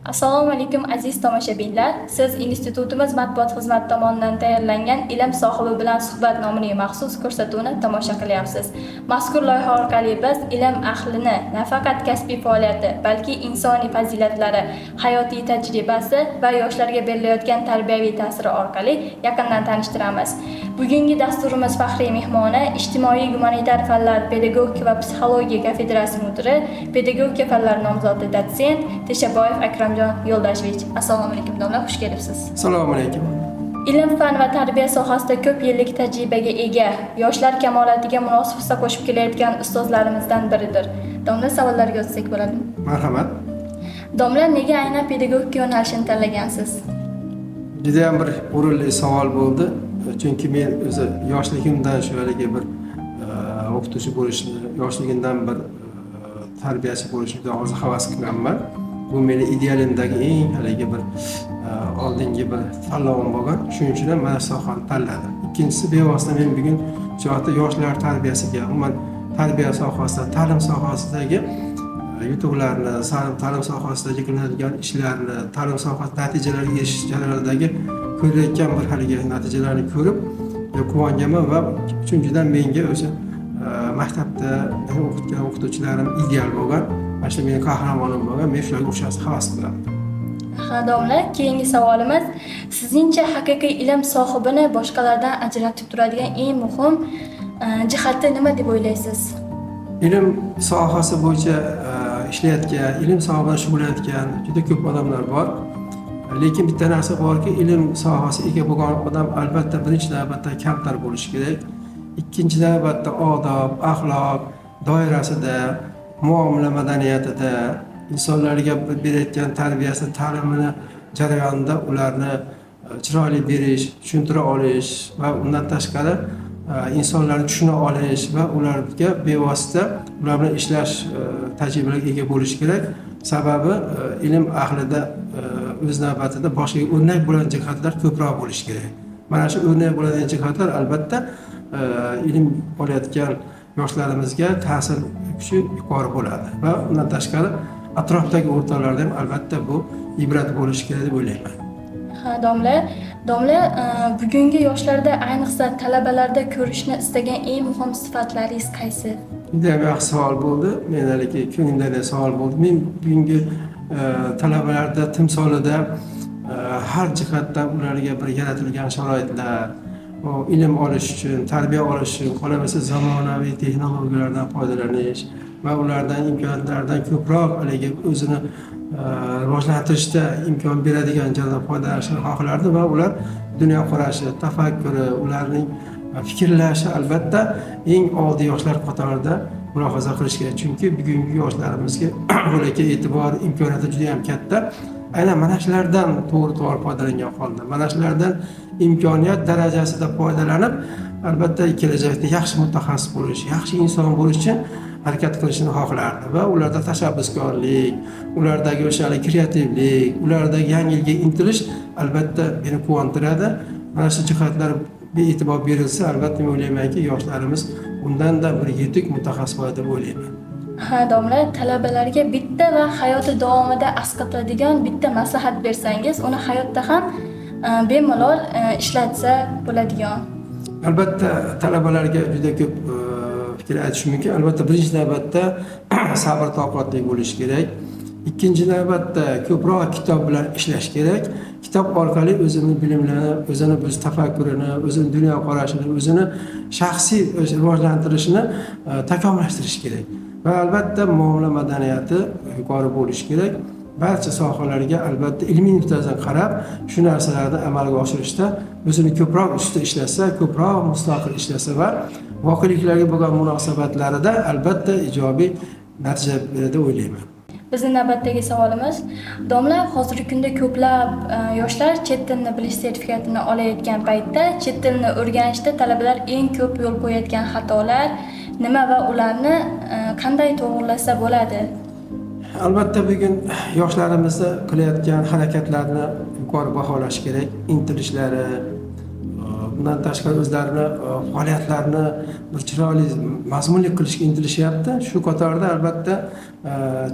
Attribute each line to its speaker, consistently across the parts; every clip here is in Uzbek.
Speaker 1: Assalomu alaykum, aziz tomoshabinlar. Siz institutimiz matbuot xizmati tomonidan tayyorlangan "Ilm sohibi bilan suhbat" nomli maxsus ko'rsatuvni tomosha qilyapsiz. Mazkur loyiha orqali biz ilm ahlini nafaqat kasbiy faoliyati, balki insoniy fazilatlari, hayotiy tajribasi va yoshlarga berilayotgan tarbiyaviy ta'siri orqali yaqindan tanishtiramiz. Bugungi dasturimiz faxriy mehmoni ijtimoiy gumanitar fanlar, pedagogika va psixologiya kafedrasi mudiri, pedagogika fanlari nomzodi, dotsent Teshaboyev Akramjon Yo'ldashevich. Assalomu alaykum, domla, xush kelibsiz.
Speaker 2: Assalomu alaykum.
Speaker 1: Ilm, fan va tarbiya sohasida ko'p yillik tajribaga ega, yoshlar kamolatiga munosib hissa qo'shib kelayotgan ustozlarimizdan biridir. Domla, savollarga o'tsak bo'ladimi?
Speaker 2: Marhamat.
Speaker 1: Domla, nega aynan pedagogika yo'nalishini tanlagansiz?
Speaker 2: Judayam bir o'rinli savol bo'ldi. Chunki men o'zi yoshligimdan shu haligi bir o'qituvchi bo'lishni, yoshligimdan bir tarbiyachi bo'lishni juda orzu havas qilganman. Bu meni idealimdagi eng haligi bir oldingi bir tanlovim bo'lgan. Shuning uchun ham mana shu sohani tanladim. Ikkinchisi, bevosita men bugun shu yoqda yoshlar tarbiyasiga, umuman tarbiya sohasida, ta'lim sohasidagi yutuqlarni, ta'lim sohasidagi qilinadigan ishlarni, ta'lim sohasida natijalarga erishish jarayonidagi ko'rilayotgan bir haligi natijalarni ko'rib quvonganman va uchinchidan, menga o'sha maktabda meni o'qitgan o'qituvchilarim ideal bo'lgan. Mana shu meni qahramonim bo'lgan. Men shularga o'xshashni havas qilaman.
Speaker 1: Ha, domla, keyingi savolimiz: sizningcha, haqiqiy ilm sohibini boshqalardan ajratib turadigan eng muhim jihati nima deb o'ylaysiz?
Speaker 2: Ilm sohasi bo'yicha ishlayotgan, ilm soha bilan shug'ullanayotgan juda ko'p odamlar bor. Lekin bitta narsa borki, ilm sohasiga ega bo'lgan odam albatta birinchi navbatda kamtar bo'lishi kerak. Ikkinchi navbatda odob, axloq doirasida, muomala madaniyatida, insonlarga berayotgan tarbiyasi, ta'limini jarayonida ularni chiroyli berish, tushuntira olish va undan tashqari insonlarni tushuna olish va ularga bevosita ular bilan ishlash tajribalarga ega bo'lish kerak. Sababi ilm ahlida o'z navbatida boshqa o'rnak bo'ladigan jihatlar ko'proq bo'lishi kerak. Mana shu o'rnak bo'ladigan jihatlar albatta ilm olayotgan yoshlarimizga ta'sir kuchi yuqori bo'ladi va undan tashqari atrofdagi o'rtoqlarda ham albatta bu ibrat bo'lishi kerak deb o'ylayman.
Speaker 1: Ha, domla. Domla, bugungi yoshlarda, ayniqsa talabalarda ko'rishni istagan eng muhim sifatlaringiz qaysi?
Speaker 2: Judayam yaxshi savol bo'ldi. Men haligi ko'nglimdagi savol bo'ldi. Men bugungi talabalarda timsolida har jihatdan ularga bir yaratilgan sharoitlar, u ilm olish uchun, tarbiya olish uchun, qolaversa zamonaviy texnologiyalardan foydalanish va ulardan, imkoniyatlardan ko'proq haligi o'zini rivojlantirishda imkon beradigan jarayondan foydalanishni xohlardim va ular dunyoqarashi, tafakkuri, ularning fikrlashi albatta eng oldi yoshlar qatorida mulohaza qilish kerak. Chunki bugungi yoshlarimizga bo'lakka e'tibor, imkoniyati juda yam katta. Aynan mana shulardan to'g'ri to'g'ri foydalangan holda, mana shulardan imkoniyat darajasida foydalanib, albatta kelajakda yaxshi mutaxassis bo'lish, yaxshi inson bo'lish uchun harakat qilishini xohlardim va ularda tashabbuskorlik, ulardagi o'sha kreativlik, ulardagi yangilikka intilish albatta meni quvontiradi. Mana shu jihatlar e'tibor berilsa, albatta men o'ylaymanki, yoshlarimiz undanda bir yetuk mutaxassis bo'ladi deb o'ylayman.
Speaker 1: Ha, domla, talabalarga bitta va hayoti davomida asqatadigan bitta maslahat bersangiz, uni hayotda ham bemalol ishlatsa bo'ladigan.
Speaker 2: Albatta talabalarga juda ko'p fikr aytish mumkin. Albatta birinchi navbatda sabr toqatli bo'lish kerak. Ikkinchi navbatda ko'proq kitob bilan ishlash kerak. Kitob orqali o'zini bilimlarini, o'zini biz tafakkurini, o'zini dunyoqarashini, o'zini shaxsiy rivojlantirishini takomillashtirish kerak va albatta muomala madaniyati yuqori bo'lishi kerak. Barcha sohalarga albatta ilmiy nuqtadan qarab, shu narsalarni amalga oshirishda o'zini ko'proq ustida ishlasa, ko'proq mustaqil ishlasa va voqeliklarga bo'lgan munosabatlarida albatta ijobiy natija beradi deb o'ylayman.
Speaker 1: Bizni navbatdagi savolimiz: domla, hozirgi kunda ko'plab yoshlar chet tilini bilish sertifikatini olayotgan paytda chet tilini o'rganishda talabalar eng ko'p yo'l qo'yayotgan xatolar nima va ularni qanday to'g'irlasa bo'ladi?
Speaker 2: Albatta bugun yoshlarimizni qilayotgan harakatlarini yuqori baholash kerak. Intilishlari, Undan tashqari o'zlarini faoliyatlarini bir chiroyli, mazmunli qilishga intilishyapti. Shu qatorda albatta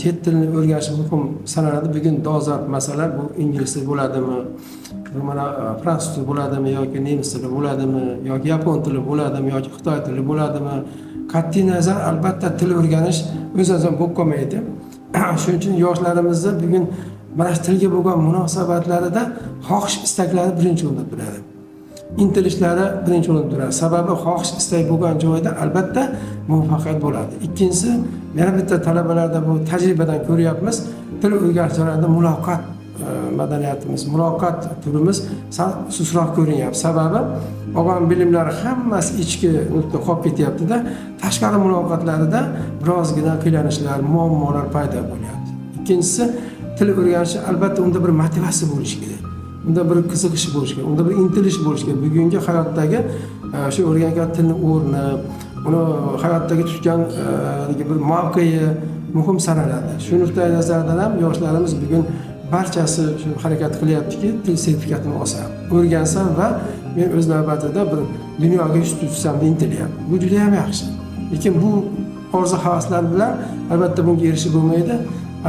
Speaker 2: chet tilini o'rganish muhim sanaladi. Bugun dolzarb masala bu ingliz tili bo'ladimi, bu mana fransuz tili bo'ladimi yoki nemis tili bo'ladimi yoki yapon tili bo'ladimi yoki xitoy tili bo'ladimi? Qat'iy nazar albatta til o'rganish o'z-o'zidan bo'lib qolmaydi. Shuning uchun yoshlarimizni bugun mana shu tilga bo'lgan munosabatlarida xohish istaklari birinchi o'rinda turadi. Intilishlari birinchi o'rinda turadi. Sababi xohish istak bo'lgan joyda albatta muvaffaqiyat bo'ladi. Ikkinchisi, yana bitta talabalarda bu tajribadan ko'ryapmiz, til o'rganish jarayonida muloqot madaniyatimiz, muloqot turimiz sal sustroq ko'rinyapti. Sababi olgan bilimlar hammasi ichki nuqta qolib ketyapti-da, tashqari muloqotlarida birozgina qiynalishlar, muammolar paydo bo'lyapti. Ikkinchisi, til o'rganishi albatta unda bir motivatsiya bo'lishi kerak. Unda bir qiziqish bo'lishi kerak, unda bir intilish bo'lishi kerak. Bugungi hayotdagi shu o'rgangan tilni o'rni, uni hayotdagi tutgan bir mavqei muhim sanaladi. Shu nuqtai nazardan ham yoshlarimiz bugun barchasi shu harakat qilyaptiki, til sertifikatini olsam, o'rgansam va men o'z navbatida bir dunyoga yuz tutsam deb intilyapti. Bu juda ham yaxshi. Lekin bu orzu havaslar bilan albatta bunga erishib bo'lmaydi.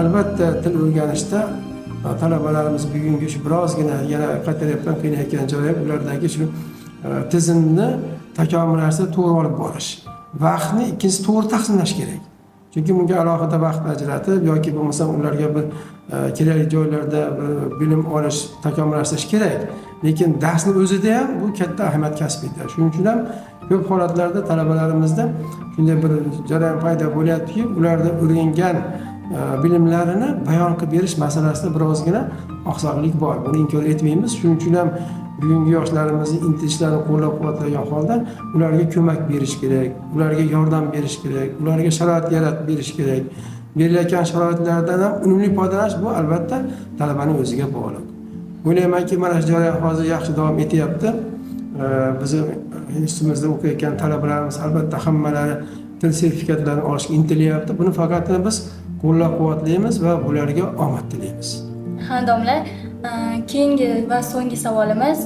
Speaker 2: Albatta til o'rganishda talabalarimiz bugungi shu birozgina yana qaytaryapman qiynayotgan joyi ulardagi shu tizimni takomillashtirib to'g'ri olib borish. Vaqtni ikkinchisi to'g'ri taqsimlash kerak. Chunki bunga alohida vaqt ajratib yoki bo'lmasam ularga bir kerakli joylarda bir bilim olish, takomillashtirish kerak. Lekin darsni o'zida ham bu katta ahamiyat kasb etadi. Shuning uchun ham ko'p holatlarda talabalarimizda shunday bir jarayon paydo bo'lyaptiki, ularda o'rgangan bilimlarini bayon qilib berish masalasida birozgina oqsoqlik bor. Buni inkor etmaymiz. Shuning uchun ham bugungi yoshlarimizni intilishlarini qo'llab-quvvatlagan holda ularga ko'mak berish kerak, ularga yordam berish kerak, ularga sharoit yaratib berish kerak. Berilayotgan sharoitlardan ham unumli foydalanish bu albatta talabaning o'ziga bog'liq. O'ylaymanki, mana shu jarayon hozir yaxshi davom etyapti. Bizni institutimizda o'qiyotgan talabalarimiz albatta hammalari til sertifikatlarini olishga intilyapti. Buni faqatgina biz qo'llab-quvvatlaymiz va bularga omad tilaymiz.
Speaker 1: Ha, domla, keyingi va so'nggi savolimiz,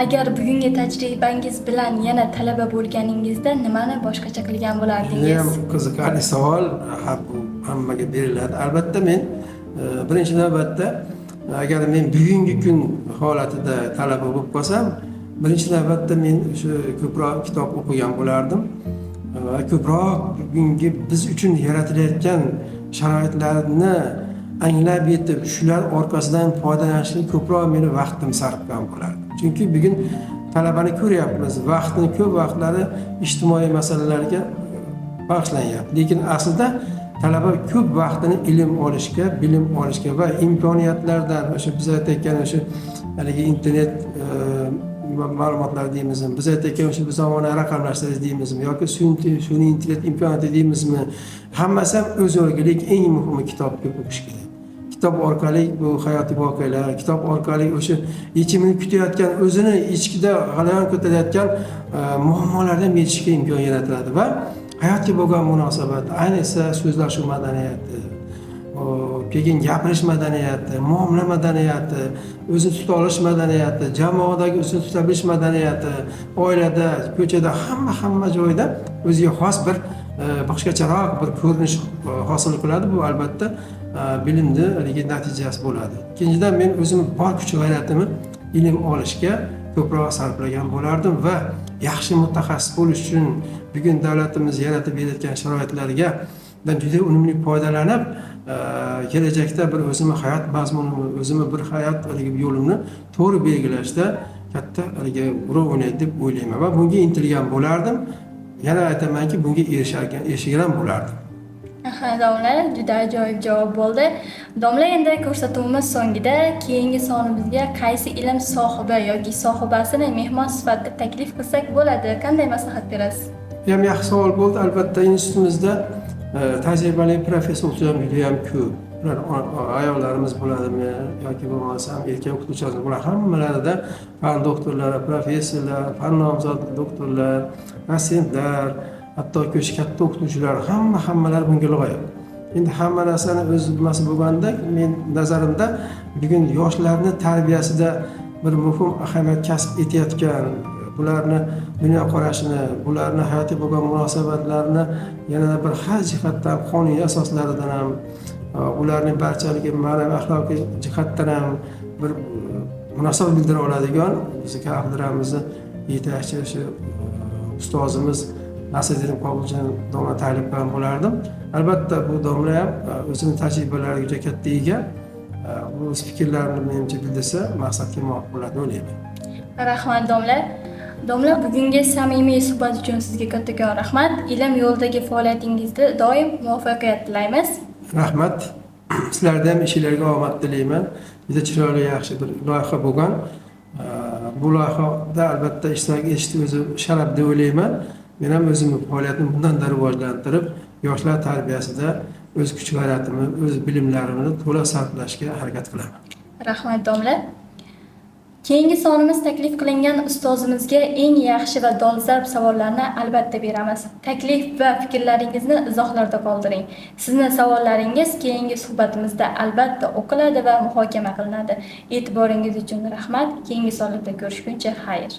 Speaker 1: agar bugungi tajribangiz bilan yana talaba bo'lganingizda nimani boshqacha qilgan bo'lardingiz?
Speaker 2: Judayam qiziqarli savol, ha, bu hammaga beriladi. Albatta men birinchi navbatda agar men bugungi kun holatida talaba bo'lib qolsam, birinchi navbatda men shu ko'proq kitob o'qigan bo'lardim va ko'proq bugungi biz uchun yaratilayotgan sharoitlarni anglab yetib, shular orqasidan foydalanishga ko'proq meni vaqtim sarf qilgan bo'lardi. Chunki bugun talabani ko'ryapmiz, vaqtini ko'p vaqtlari ijtimoiy masalalarga bag'ishlanyapti. Lekin aslida talaba ko'p vaqtini ilm olishga, bilim olishga va imkoniyatlardan, o'sha biz aytayotgan o'sha haligi internet ma'lumotlar deymizmi, biz aytayotgan o'sha zamonaviy raqamlashtirish deymizmi yoki sun'iy intellekt imkoniyati deymizmi, hammasi ham o'z o'rniga, lekin eng muhimi kitob ko'p o'qish kerak. Kitob orqali bu hayotiy voqealar, kitob orqali o'sha yechimini kutayotgan, o'zini ichkida g'alayon ko'tarayotgan muammolardan yechishga imkon yaratiladi va hayotga bo'lgan munosabat, ayniqsa so'zlashuv madaniyati, keyin gapirish madaniyati, muomala madaniyati, o'zini tuta olish madaniyati, jamoadagi o'zini tuta bilish madaniyati, oilada, ko'chada, hamma joyda o'ziga xos bir boshqacharoq bir ko'rinish hosil qiladi. Bu albatta bilimni haligi natijasi bo'ladi. Ikkinchidan, men o'zim bor kuch g'ayratimni ilm olishga ko'proq sarflagan bo'lardim va yaxshi mutaxassis bo'lish uchun bugun davlatimiz yaratib berayotgan sharoitlarga juda unumli foydalanib, kelajakda bir o'zimni hayot mazmunimni, o'zimni bir hayot haligi yo'limni to'g'ri belgilashda katta haligi rol o'ynaydi deb o'ylayman va bunga intilgan bo'lardim. Yana aytamanki, bunga erishgan ham bo'lardim.
Speaker 1: Aha, domla, juda ajoyib javob bo'ldi. Domla, endi ko'rsatuvimiz so'ngida keyingi sonimizga qaysi ilm sohibi yoki sohibasini mehmon sifatida taklif qilsak bo'ladi? Qanday maslahat berasiz?
Speaker 2: Bu ham yaxshi savol bo'ldi. Albatta, institutimizda tajribali professor o'qituvchilar juda ham ko'p. Ular ayollarimiz bo'ladimi yoki bo'lmasam erkak o'qituvchilarimiz bo'ladi. Hammalarida fan doktorlari, professorlar, fan nomzod doktorlar, dotsentlar, hattoki o'sha katta o'qituvchilar, hammalari bunga loyiq. Endi hamma narsani o'z nimasi bo'lganda, men nazarimda bugun yoshlarni tarbiyasida bir muhim ahamiyat kasb etayotgan bularni dunyoqarashini, bularni hayotga bo'lgan munosabatlarini yanada bir har jihatdan qonuniy asoslaridan ham, ularning barchaligi ma'naviy axloqiy jihatdan ham bir munosabat bildira oladigan bizni kafedramizni yetakchi shu ustozimiz Nasriddin Qobuljon domla taklif qilgan bo'lardim. Albatta bu domla ham o'zini tajribalariga juda katta ega. Bu o'z fikrlarini menimcha bildirsa maqsadga muvofiq bo'ladi deb o'ylayman.
Speaker 1: Rahmat, domla. Domla, bugungi samimiy suhbat uchun sizga kattakon rahmat. Ilm yo'lidagi faoliyatingizda doim muvaffaqiyat tilaymiz.
Speaker 2: Rahmat. Sizlarda ham ishinglarga omad tilayman. Juda chiroyli, yaxshi bir loyiha bo'lgan. Bu loyihada albatta ishtirok etishni o'zi sharaf deb o'ylayman. Men ham o'zimni faoliyatimni bundan-da rivojlantirib, yoshlar tarbiyasida o'z kuch g'ayratimni, o'z bilimlarimni to'la sarflashga harakat qilaman.
Speaker 1: Rahmat, domla. Keyingi sonimiz taklif qilingan ustozimizga eng yaxshi va dolzarb savollarni albatta beramiz. Taklif va fikrlaringizni izohlarda qoldiring. Sizni savollaringiz keyingi suhbatimizda albatta o'qiladi va muhokama qilinadi. E'tiboringiz uchun rahmat. Keyingi sonlarda ko'rishguncha xayr.